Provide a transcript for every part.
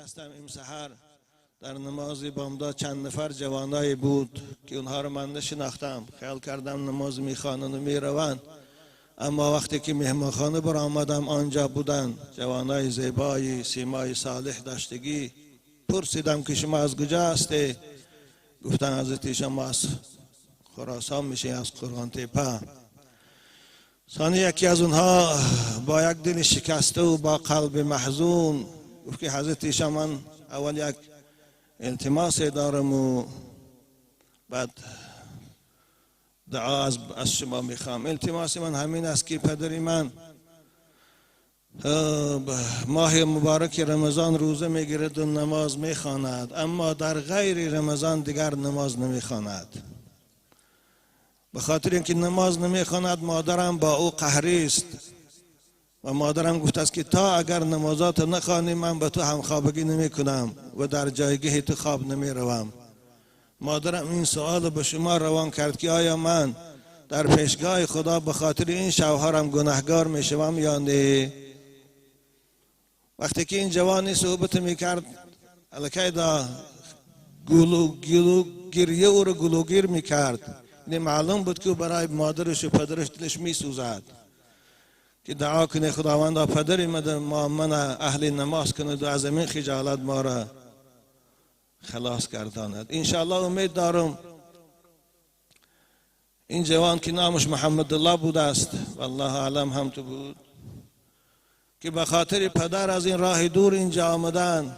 هستم. این سحر در نماز بامداد چند نفر جوانایی بود که اونها رو من نشناختم. خیال کردم نماز میخوانند و میروند، اما وقتی که مهمانخانه برآمدم آنجا بودند جوانای زیبایی، سیمای صالح داشتگی. پرسیدم که شما از کجا هستی؟ گفتن حضرت شما از خراسان میشه، از قرغان تپه. ثانی یکی از اونها با یک دل شکسته و با قلب محزون گفت که حضرت شما، من اول یک التماس دارم و بعد دعا از شما میخوام. التماس من همین است که پدر من ماه مبارک رمضان روزه میگیرد و نماز میخواند، اما در غیر رمضان دیگر نماز نمیخواند. به خاطر اینکه نماز نمیخواند مادرم با او قهری است و مادرم گفته است که تا اگر نمازات نخوانی من به تو همخوابگی نمیکنم و در جایگاه تو خواب نمیروم. مادرم این سوال به شما روان کرد که آیا من در پیشگاه خدا به خاطر این شوهرم گناهگار میشوم یا نه؟ وقتی که این جوانی صحبت میکرد، الکی دا گلو گلو گریه او رو گلوگیر میکرد. یعنی معلوم بود که برای مادرش و پدرش دلش میسوزد که دعا کنه خداوند پدر ما من اهل نماز کند و از این خجالت ما را خلاص گرداند. انشاءالله امید دارم این جوان که نامش محمد الله بوده است، والله اعلم هم تو بود، که به خاطر پدر از این راه دور اینجا آمدن،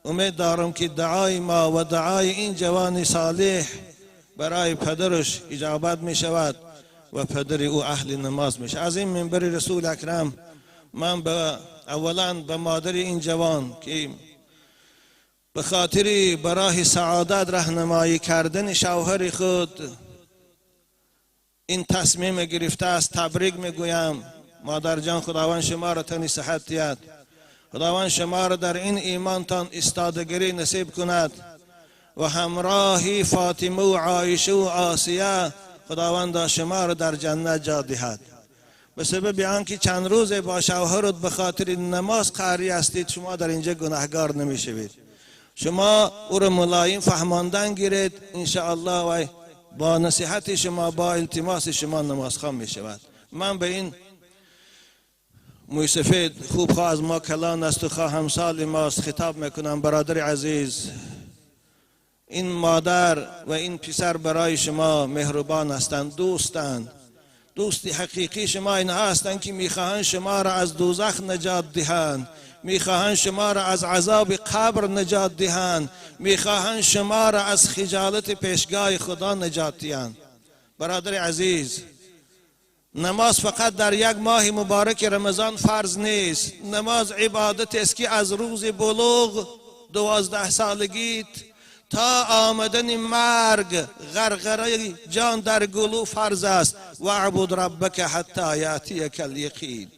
امید دارم که دعای ما و دعای این جوان صالح برای پدرش اجابت می شود و پدر او اهل نماز میشه. از این منبر رسول اکرم من به اولا به مادر این جوان که به خاطر برای سعادت راهنمایی کردن شوهر خود این تصمیم گرفته است تبریک میگویم. مادر جان، خداوند شما را تنی صحت دهد، خداوند شما را در این ایمانتان استادگی نصیب کند و همراهی فاطمه و عایشه و آسیه خداوند شما را در جنت جا دهد. به سبب آنکه چند روز با شوهرت به خاطر نماز قهری هستید، شما در اینجا گناهگار نمیشوید. شما او را ملایم فهماندن گیرید، انشاءالله و با نصیحت شما، با التماس شما نماز خوان می شود. من به این موی خوب خواه از ما کلان است و خواه همسال ماست خطاب میکنم: برادر عزیز، این مادر و این پسر برای شما مهربان هستند، دوستند. دوستی حقیقی شما اینها هستند که میخواهند شما را از دوزخ نجات دهند، میخواهند شما را از عذاب قبر نجات دهند، میخواهند شما را از خجالت پیشگاه خدا نجات دهند. برادر عزیز، نماز فقط در یک ماه مبارک رمضان فرض نیست. نماز عبادت است که از روز بلوغ 12 سالگیت تا آمدن مرگ، غرغره جان در گلو فرض است. واعبد ربک حتی یاتیک الیقین.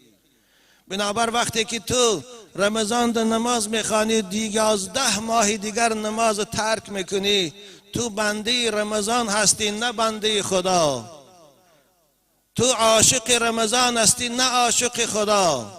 بنابر وقتی که تو رمضان در نماز میخوانی، 11 ماه دیگر نماز ترک میکنی، تو بنده رمضان هستی نه بنده خدا. تو عاشق رمضان هستی نه عاشق خدا.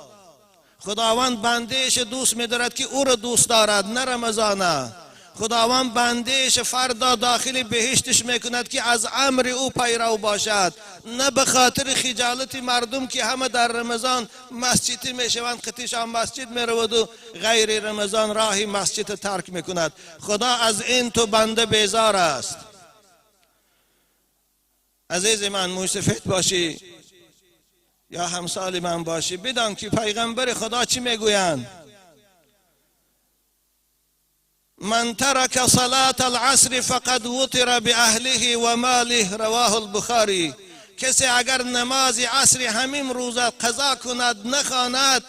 خداوند بندهش دوست میدارد که او را دوست دارد، نه رمضانه. خداوند بندهش فردا داخل بهشتش میکند که از امر او پیرو باشد، نه به خاطر خجالت مردم که همه در رمضان مسجدی میشوند، قطیش مسجد میرود و غیر رمضان راهی مسجد ترک میکند. خدا از این تو بنده بیزار است. عزیز من، موی باشی یا همسال من باشی، بدان که پیغمبر خدا چی میگویند: من ترک صلاة العصر فقد وتر بأهله وماله. رواه البخاری. کسی اگر نماز عصر همین روز قضا کند، نخواند،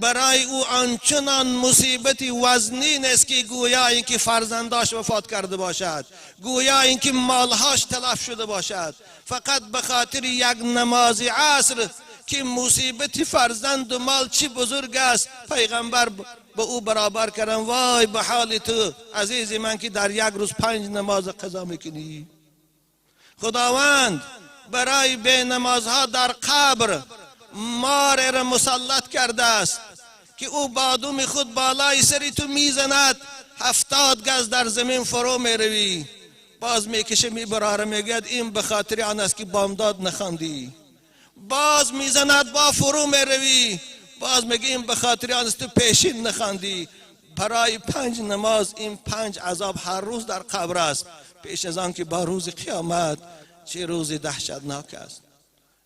برای او آنچنان مصیبتی وزنین است که گویا اینکه فرزنداش وفات کرده باشد، گویا اینکه مالهاش تلف شده باشد. فقط به خاطر یک نماز عصر که مصیبت فرزند و مال چی بزرگ است، پیغمبر به او برابر کردن. وای به حال تو عزیز من که در یک روز پنج نماز قضا میکنی. خداوند برای بی نمازها در قبر مار را مسلط کرده است. که او بادوم خود بالای سری تو میزند، 70 گز در زمین فرو میروی. باز میکشه میبراره، میگوید این به خاطر آن است که بامداد نخواندی. باز میزند، با فرو میروی. باز میگه این به خاطر آن است تو پیشین نخواندی. برای 5 نماز این 5 عذاب هر روز در قبر است، پیش از آن که با روز قیامت چه روز دهشتناک است.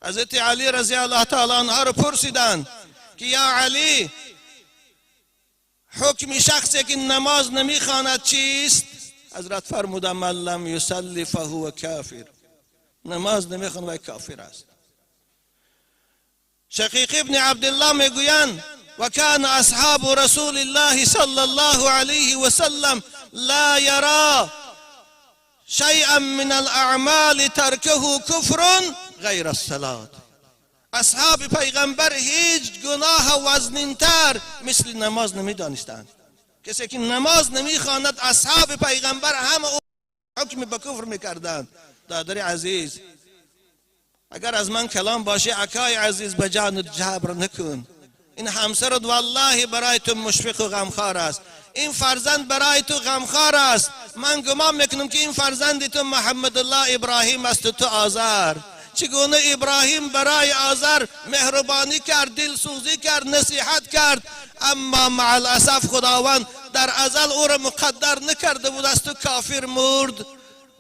حضرت علی رضی الله تعالی عنه را پرسیدند که یا علی، حکم شخصی که نماز نمیخواند چیست؟ حضرت فرمودند من لم یصلی فهو کافر. نماز نمیخواند و کافر است. شقیق ابن عبدالله میگویند وكان أصحاب رسول الله صلى الله عليه وسلم لا يرى شيئا من الأعمال تركه كفر غير الصلاة. اصحاب پیغمبر هیچ گناه وزنینتر مثل نماز نمیدانستند. کسی که نماز نمیخواند اصحاب پیغمبر همه او حکم به کفر میکردند. دادر عزیز، اگر از من کلام باشه اکای عزیز به جان جبر نکن. این همسرت والله برای تو مشفق و غمخوار است، این فرزند برای تو غمخوار است. من گمان میکنم که این فرزند تو محمد الله ابراهیم است و تو آذر. چگونه ابراهیم برای آذر مهربانی کرد، دلسوزی کرد، نصیحت کرد، اما مع الاسف خداوند در ازل او را مقدر نکرده بود، از تو کافر مرد.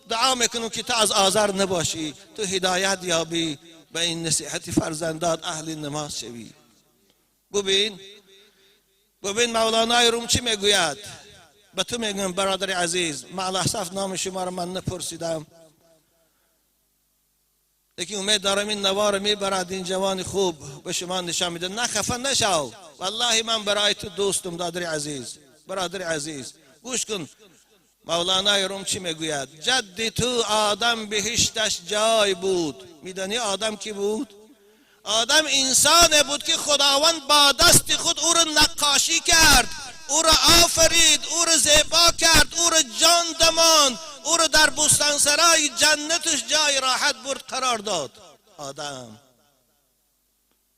دعا میکنم که تو از آذر نباشی، تو هدایت یابی، به این نصیحت فرزندات اهل نماز شوی. ببین ببین مولانای روم چی میگوید؟ به تو میگم برادر عزیز، مع الاسف نام شما را من نپرسیدم، لیکن امید دارم این نوار میبرد این جوان خوب به شما نشان میده. نه خفه نشو، والله من برای تو دوستم برادر عزیز. برادر عزیز گوش کن مولانای روم چی میگوید؟ جد تو آدم بهشتش جای بود. میدانی آدم کی بود؟ آدم انسان بود که خداوند با دست خود او را نقاشی کرد، او را آفرید، او را زیبا کرد، او را جان دماند، او را در بستانسرای جنتش جای راحت برد قرار داد. آدم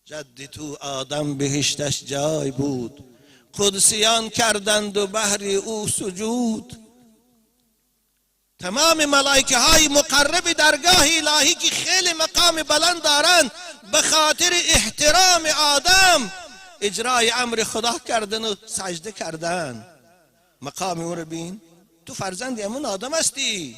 جد تو آدم بهشتش جای بود، قدسیان کردند و بهر او سجود. تمام ملائکه های مقرب درگاه الهی که خیلی مقام بلند دارند، به خاطر احترام آدم اجرای امر خدا کردن و سجده کردن. مقام او رو بین، تو فرزند همون آدم هستی.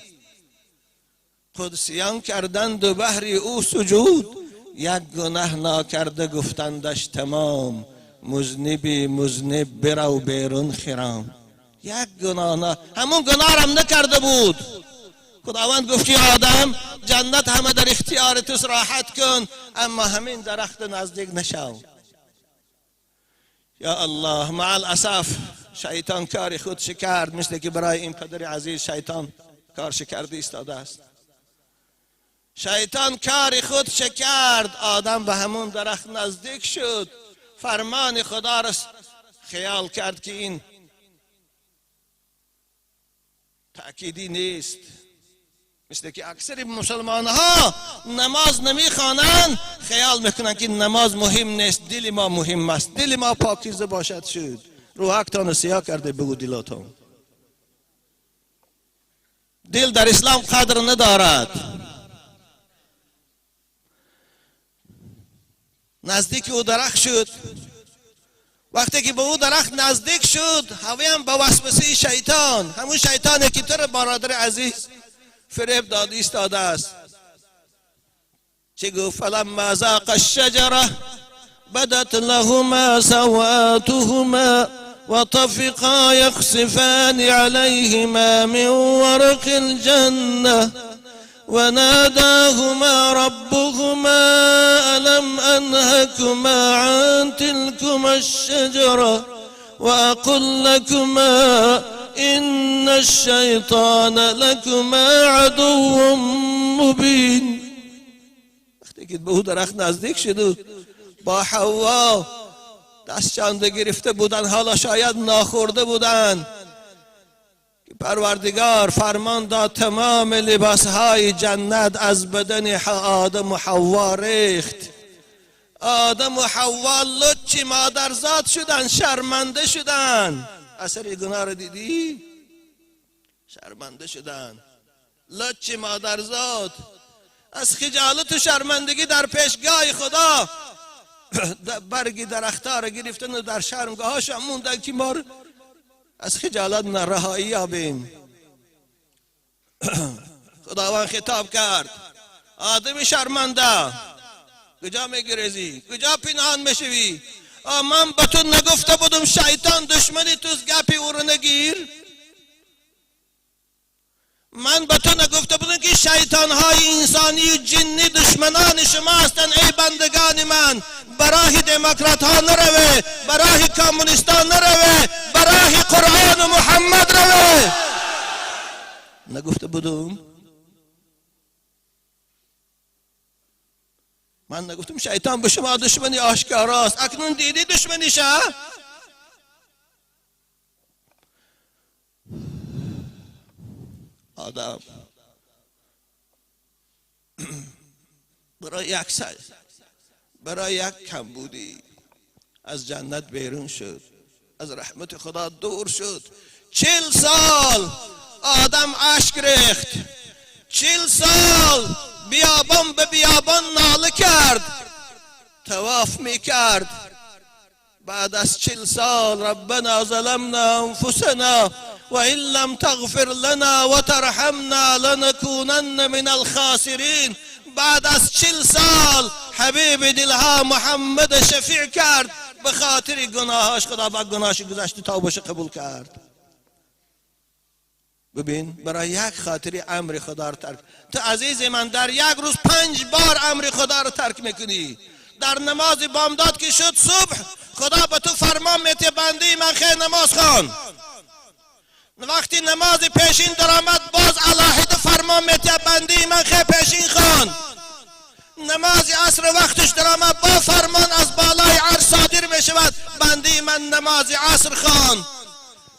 قدسیان کردند و بهر او سجود، یک گناه ناکرده گفتندش تمام، مذنبی مذنب برو بیرون خرام. یک گناه نه، همون گناه هم نکرده بود. خداوند گفت که آدم جنت همه در اختیار توست، راحت کن، اما همین درخت نزدیک نشو. یا الله، مع الاسف شیطان کار خودش کرد، مثل که برای این پدر عزیز شیطان کارش کرده ایستاده است. شیطان کار خودش کرد، آدم به همون درخت نزدیک شد، فرمان خدا را خیال کرد که این تأکیدی نیست. مثل که اکثر مسلمان ها نماز نمیخوانند، خیال میکنند که نماز مهم نیست، دل ما مهم است، دل ما پاکیزه باشد شد. روحکتان سیاه کرده بگو دلاتان. دل در اسلام قدر ندارد. نزدیک او درخت شد. وقتی که به او درخت نزدیک شد، هوی هم به وسوسه شیطان، همون شیطانی که تو را برادر عزیز فریب داد ایستاده است. چه گفت؟ فلما ذاق الشجره بدت لهما سوآتهما وطفقا يخصفان عليهما من ورق الجنة وناداهما ربهما ألم أنهكما عن تلكما الشجرة وأقل لكما إن الشيطان لكما عدو مبين. وقتی که به او درخت نزدیک شد با حوا دست چانده گرفته بودن، حالا شاید ناخورده بودن، که پروردگار فرمان داد تمام لباسهای جنت از بدن آدم و حوا ریخت. آدم و حوا لچ مادرزاد شدن، شرمنده شدن. اثر گناه رو دیدی؟ شرمنده شدن، لچ مادرزاد از خجالت و شرمندگی در پیشگاه خدا برگی درخت‌ها رو گرفتن و در شرمگاهاش هم موندن که ما از خجالت نرهایی یابیم. خداوند خطاب کرد آدم شرمنده، کجا میگریزی؟ کجا پنهان میشوی؟ من به تو نگفته بودم شیطان دشمنی توست، گپی او رو نگیر؟ من به تو نگفته بودم که شیطان های انسانی و جنی دشمنان شما هستند؟ ای بندگان من، برای دموکرات ها نروه، برای کمونیست ها نروه، برای قرآن و محمد روه. نگفته بودم؟ من نگفتم شیطان به شما دشمنی آشکاراست؟ اکنون دیدی دشمنیشه؟ آدم برای یک سال، برای یک کمبودی از جنت بیرون شد، از رحمت خدا دور شد. 40 سال آدم اشک ریخت، 40 سال بیابان به بیابان ناله کرد، طواف میکرد. بعد از 40 سال ربنا ظلمنا انفسنا وإن لم تغفر لنا وترحمنا لنكونن من الخاسرین. بعد از 40 سال حبیب دلها محمد شفیع کرد، به خاطر گناهاش خدا با گناهش گذشته توبهش قبول کرد. ببین، برای یک خاطری امر خدا رو ترک. تو عزیز من در یک روز 5 بار امر خدا رو ترک میکنی. در نماز بامداد که شد صبح، خدا به تو فرمان میته بنده من خیر نماز خوان. وقتی نماز پیشین درآمد باز علاهده فرمان میته بنده من خیر پیشین خوان. نماز عصر وقتش درآمد با فرمان از بالای عرش صادر میشود بنده من نماز عصر خوان.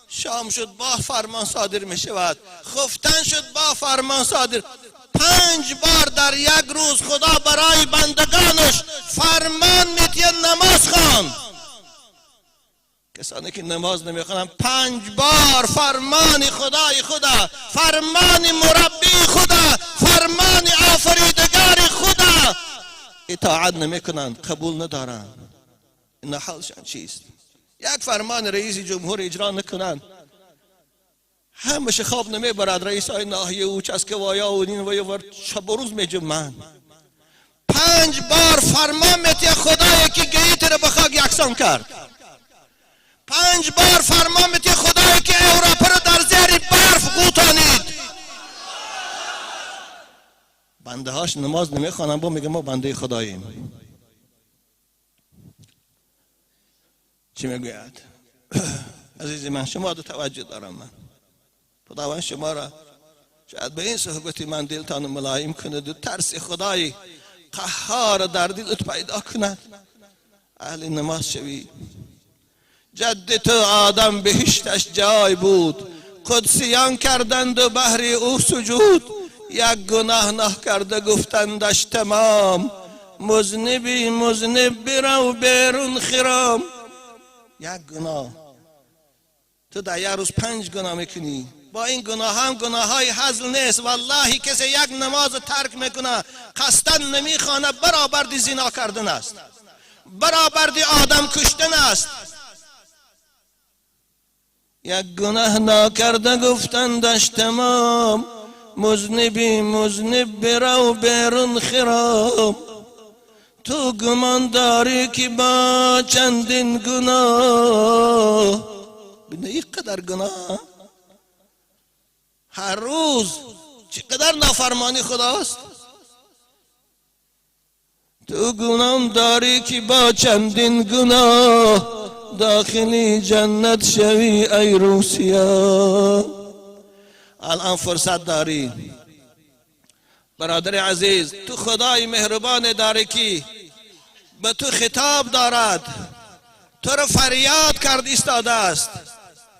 شام شد با فرمان صادر می شود، خفتن شد با فرمان صادر. 5 بار در یک روز خدا برای بندگانش فرمان میده نماز خوان. کسانی که نماز نمیخوانند 5 بار فرمان خدای خدا، فرمان مربی خدا، فرمان آفریدگار خدا اطاعت نمیکنند، قبول ندارند. این حالشان چیست؟ یک فرمان رئیس جمهور اجرا نکنند، همش خواب نمیبرد. رئیس های ناحیه و چسکوایا و این و یه شب و روز میجمند. 5 بار فرمان میته خدایی که گیت را به خاک یکسان کرد. 5 بار فرمان میته خدایی که اروپا را در زیر برف غوطانید. بنده هاش نماز نمیخوانند، با میگه ما بنده خداییم. چی میگوید؟ عزیز من شما رو توجه دارم. من خداوند شما را شاید به این صحبتی من دلتان ملایم کند و ترس خدای قهار در دلت پیدا کند. اهل نماز شوی. جد تو آدم بهشتش جای بود، قدسیان کردند و بهر او سجود. یک گناه نه کرده گفتندش تمام، مذنبی مذنب برو بیرون خرام. یک گناه تو در یک روز 5 گناه میکنی. با این گناه هم گناه های هزل نیست. والله کسی یک نماز ترک میکنه قصدا نمیخوانه، برابر زنا کردن است، برابر آدم کشتن است. یک گناه ناکرده گفتندش تمام، مذنبی مذنب برو بیرون خرام. تو گمان داری که با چندین گناه، ببین اینقدر گناه هر روز، چقدر نافرمانی خداست. تو گمان داری که با چندین گناه داخلی جنت شوی ای روسیا. الان فرصت داری برادر عزیز، تو خدای مهربان داری که به تو خطاب دارد، تو را فریاد کرد ایستاده است.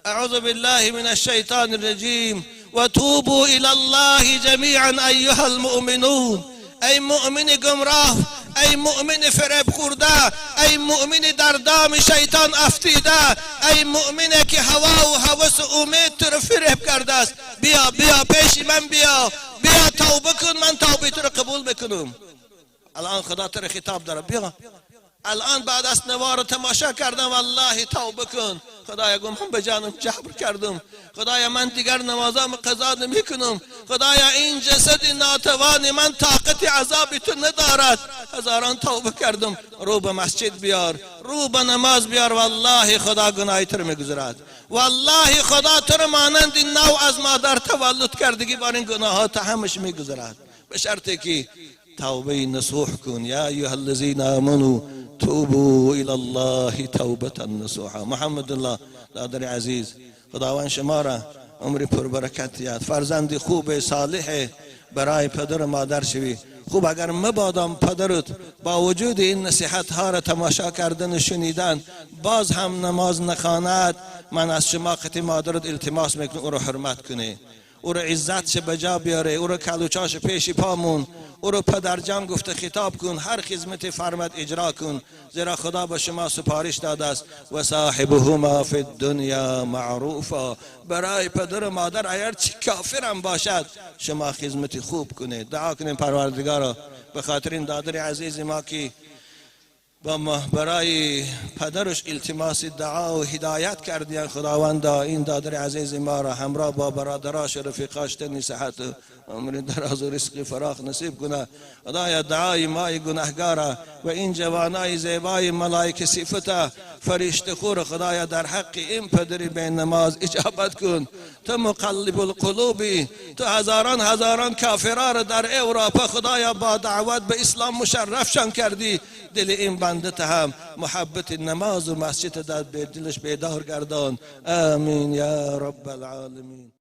اعوذ بالله من الشیطان الرجیم و توبوا الی الله جمیعا ایها المؤمنون. ای مؤمن گمراه، ای مؤمن فریب خورده، ای مؤمن در دام شیطان افتیده، ای مؤمن که هوا و هوس و امید تو رو فریب کرده است، بیا، بیا پیش من، بیا، بیا توبه کن، من توبه تو رو قبول میکنم. الان خدا تو رو خطاب داره. بیا الان بعد از نوار تماشا کردم، والله توبه کن. خدایا، گم هم به جانم جبر کردم. خدایا، من دیگر نمازام قضا نمی کنم. خدایا، این جسد ناتوان من طاقت عذاب تو ندارد. هزاران توبه کردم. رو به مسجد بیار، رو به نماز بیار. والله خدا گناه تو میگذرد. والله خدا تو رو مانند نو از مادر تولد کردگی بار این گناهات همش میگذرد، به شرطی که توبه نصوح کن. یا ایها الذین آمنوا توبوا الى الله توبة نصوحا. محمد الله دادر عزیز، خداوند شما را عمر پربرکت دهد. فرزند خوب صالح برای پدر و مادر شوی. خوب، اگر مبادام پدرت با وجود این نصیحت ها را تماشا کردن و شنیدن باز هم نماز نخواند، من از شما قتی مادرت التماس میکنم او را حرمت کنی، او رو عزتش به جا بیاره، او رو کلوچاش پیش پامون، او رو پدرجان گفته خطاب کن، هر خدمت فرمد اجرا کن، زیرا خدا به شما سپارش داده است: و صاحبهما فی الدنیا معروفا. برای پدر و مادر اگر چی کافرم باشد، شما خدمت خوب کنید. دعا کنیم پروردگارا به خاطر این دادر عزیز ما که با برای پدرش التماس دعا و هدایت کردین. خداوند این دادر عزیز ما را همراه با برادراش و رفیقاش تنی صحت، عمر دراز و رزق فراخ نصیب کنه. خدایا، دعای مای گناهگارا و این جوانای زیبای ملائکه صفت فرشته خور، خدایا در حق این پدری بی نماز اجابت کن. تو مقلب القلوبی، تو هزاران هزاران کافرا را در اروپا خدایا با دعوت به اسلام مشرفشان کردی. دل این بنده هم محبت نماز و مسجد در دلش بیدار گردان. آمین یا رب العالمین.